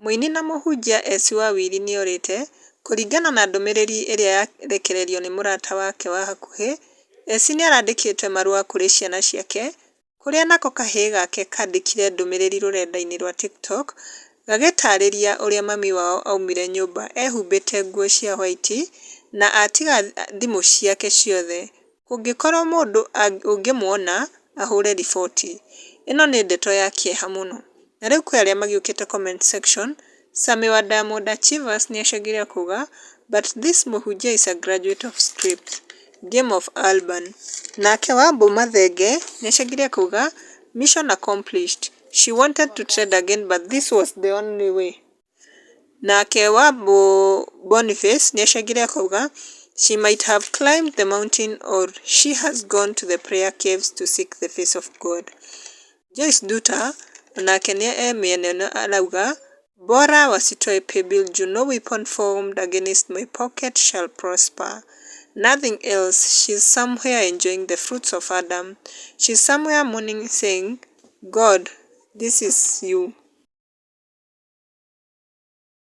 Mũini na mũhunjia Essy Wawiri nĩorĩte Kũringana na ndũmĩrĩri ĩrĩa yarekereirio nĩ mũrata wake wa hakuhĩ, Essy nĩarandĩkĩte marũa kũrĩ ciana ciake kũrĩa nako kahĩĩ gake kandĩkire ndũmĩrĩri rũrenda-inĩ rwa TikTok gagĩtarĩria ũrĩa mami wao aumire nyũmba ehumbĩte nguo cia hwaiti na atiga thimũ ciake ciothe kũngĩkorwo mũndũ ũngĩmuona ahũre riboti. Ĩno nĩ ndeto ya kĩeha mũno. Na rĩu kwĩ arĩa magĩũkĩte comment section. Sammy wa Diamond Achievers nĩacangire kuga, "But this mũhunjia is a graduate of script game of Alban." Nake Wambu Mathenge nĩacangire kuga, "Mission accomplished. She wanted to trend again, but this was the only way." Nake Wambu Boniface nĩacangire kuga, "She might have climbed the mountain or she has gone to the prayer caves to seek the face of God." Joyce Nduta onake nĩ e mĩena ĩno arauga, "Bora wasitoe paybill juu no weapon formed against my pocket shall prosper. Nothing else. She's somewhere enjoying the fruits of Adam. She's somewhere mourning, saying, 'God, this is you.'"